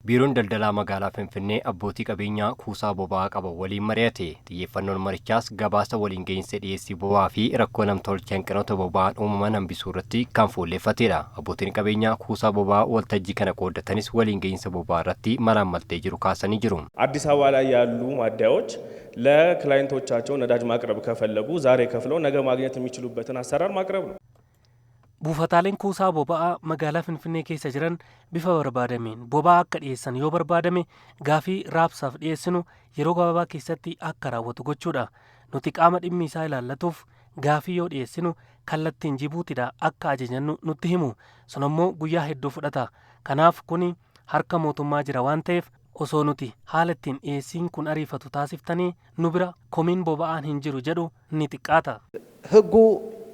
Biiroon daldalaa magaalaa Finfinnee abbootii qabeenyaa kuusaa boba'aa qaban waliin mari'ate. Xiyyeeffannoon marichaas gabaasa waliin gahinsa dhiyeessii boba'aa fi rakkoo namtolchee hanqinoota boba'aan uumaman hambisuu irratti kan fuulleeffatedha. Abbootiin qabeenyaa kuusaa boba'aa waltajjii kana qooddatanis waliin gahinsa boba'aa irratti malaammaltee jiru kaasanii jiru. አዲስ አበባ ላይ ያሉ ማደያዎች ለክላይንቶቻቸው ነዳጅ ማቅረብ ከፈለጉ ዛሬ ከፍለው ነገ ማግኘት የሚችሉበትን አሰራር ማቅረብ ነው። Buufataaleen kuusaa boba'aa magaalaa Finfinnee keessa jiran bifa barbaadameen boba'aa akka dhiyeessan yoo barbaadame, gaafii raabsaaf dhiyeessinu yeroo gabaabaa keessatti akka raawwatu gochuudha. Nuti qaama dhimmi isaa ilaallatuuf gaafii yoo dhiyeessinu kallattiin Jibuutiidha akka ajajannu nutti himu. Sun ammoo guyyaa hedduu fudhata. Kanaaf kuni harka mootummaa jira waan ta'eef, osoo nuti haala ittiin dhiyeessiin kun ariifatu taasiftanii nu bira komiin boba'aan hin jiru jedhu ni xiqqaata. ህጉ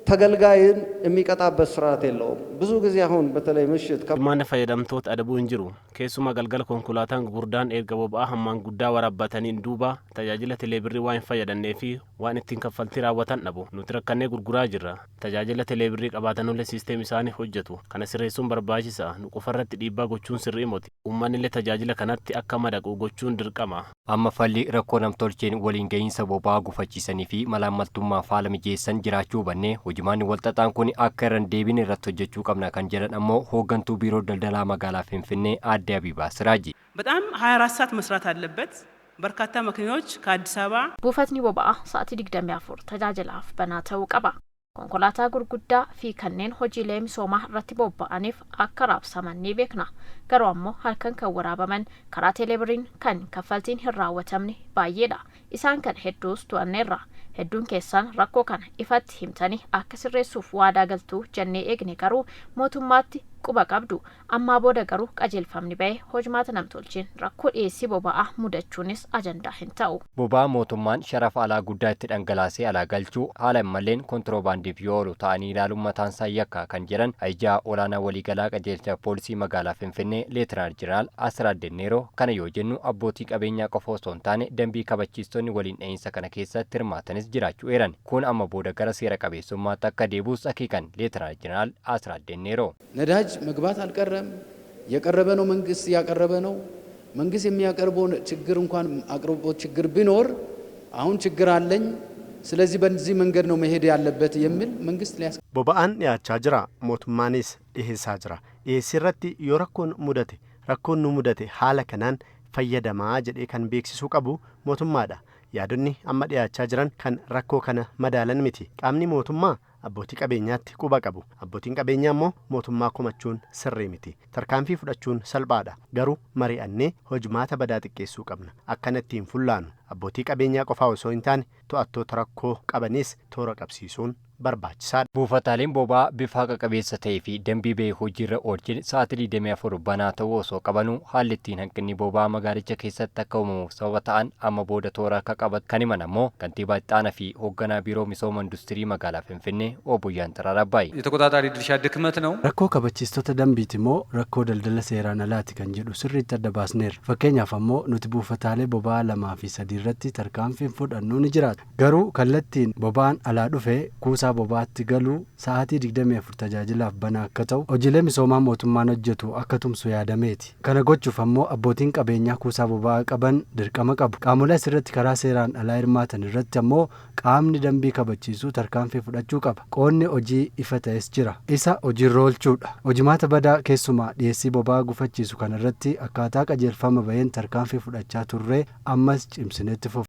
ተገልጋይን የሚቀጣበት ስርዓት የለውም። ብዙ ጊዜ አሁን በተለይ ምሽት Hirmaanni fayyadamtoota adabuu hin jiru. Keessumaa galgala konkolaataan gurguddaan erga boba'aa hammaan guddaa waraabbataniin duuba tajaajila teleebirrii waan hin fayyadannee fi waan ittiin kaffaltii raawwatan dhabu. Nuti rakkannee gurguraa jirra. Tajaajila teleebirrii qabaatanullee siisteem isaanii hojjetu. Kana sirreessuun barbaachisa. Nu qofarratti dhiibbaa gochuun sirrii miti. Uummanni tajaajila kanatti akka madaqu gochuun dirqama. Amma falli rakkoo namtolcheen waliin gahinsa boba'aa gufachiisanii fi malaammaltummaaf haala mijeessan jiraachuu hubannee, hojimaanni walxaxaan kun akka irra hin deebine irratti hojjechuu qabna kan jedhan ammoo hooggantuu biiroo daldalaa magaalaa Finfinnee aadde Abiibaa Siraaji. በጣም 24 ሰዓት መስራት አለበት። በርካታ መኪናዎች ከአዲስ አበባ Buufatni boba'aa sa'aatii 24 tajaajilaaf banaa ta'uu qaba. Konkolaataa gurguddaa fi kanneen hojiilee misoomaa irratti bobba'aniif akka raabsaman ni beekna. Garuu ammoo halkan kan waraabaman, karaa teelebiriin kan kaffaltiin hin raawwatamne baay'eedha. Isaan kan hedduus to'anneerra. Hedduun keessan rakkoo kana ifatti himtanii akka sirreessuuf waadaa galtuu jennee eegne, garuu mootummaatti quba qabdu. Ammaa booda garuu qajeelfamni ba'e hojmaata namtolcheen rakkoo dhiyeessii boba'aa mudachuunis ajandaa hin ta'u. Boba'aa mootummaan sharafa alaa guddaa itti dhangalaasee alaa galchuu haala hin malleen kontiroobaandiif yoo oolu ta'anii ilaaluun mataan isaa yakka kan jedhan ajajaa olaanaa waliigalaa qajeelcha poolisii magaalaa Finfinnee Leetinaal Jeneraal Asiraat Denneeroo, kana yoo jennu abbootii qabeenyaa qofa osoo hin taane dambii kabachiistonni waliin dha'iinsa kana keessatti hirmaatanis jiraachuu eeran. Kun amma booda gara seera qabeessummaatti akka deebi'us akeekan Leetinaal Jeneraal Asiraat Denneeroo. ነዳጅ መግባት አልቀረም፣ የቀረበ ነው። መንግስት እያቀረበ ነው። መንግስት የሚያቀርበውን ችግር እንኳን አቅርቦት ችግር ቢኖር አሁን ችግር አለኝ፣ ስለዚህ በዚህ መንገድ ነው መሄድ ያለበት የሚል መንግስት ሊያስ Boba'aan dhiyaachaa jira. Mootummaanis dhiheessaa jira. Dhiheessii irratti yoo rakkoon mudate, rakkoon nu mudate, haala kanaan fayyadamaa jedhee kan beeksisuu qabu mootummaadha. Yaadonni amma dhiyaachaa jiran kan rakkoo kana madaalan miti. Qaamni mootummaa abbootii qabeenyaatti quba qabu. Abbootiin qabeenyaa immoo mootummaa komachuun sirrii miti. Tarkaanfii fudhachuun salphaadha. Garuu mari'annee hojmaata badaa xiqqeessuu qabna. Akkana ittiin fullaanu abbootii qabeenyaa qofaa osoo hin taane to'attoota rakkoo qabanis toora qabsiisuun barbaachisaadha. Buufataaleen boba'aa bifa haqa qabeessa ta'ee fi dambii ba'ee hojiirra oolchin sa'aatii 24 banaa ta'uu osoo qabanuu, haalli ittiin hanqinni boba'aa magaalicha keessatti akka uumamuuf sababa ta'an amma booda toora akka qabatu kan himan ammoo kantiibaa itti fi hoogganaa biiroo misooma industirii magaalaa Finfinnee obbo Yaanxiraar Abbaayi. የተቆጣጣሪ ድርሻ ድክመት ነው። Rakkoo kabachiistota dambiiti moo rakkoo daldala seeraan alaati kan jedhu sirriitti adda baasneerra. Fakkeenyaaf ammoo nuti buufataalee boba'aa lamaa fi sadii irratti tarkaanfiin fudhannu ni jiraata. Garuu kallattiin boba'aan alaa dhufe kuusaa boba'aatti galuu sa'aatii 24 tajaajilaaf banaa akka ta'u, hojiilee misoomaa mootummaan hojjetu akka tumsu yaadameeti. Kana gochuuf ammoo abbootiin qabeenyaa kuusaa boba'aa qaban dirqama qabu. Qaamolee asirratti karaa seeraan alaa hirmaatan irratti ammoo qaamni dambii kabachiisu tarkaanfii fudhachuu qaba. Qoonni hojii ifa ta'es jira. Isa hojiirra oolchuudha. Hojimaata badaa keessumaa dhiyeessii boba'aa gufachiisu kana irratti akkaataa qajeelfama baheen tarkaanfii fudhachaa turree ammas cimsineetti fufa.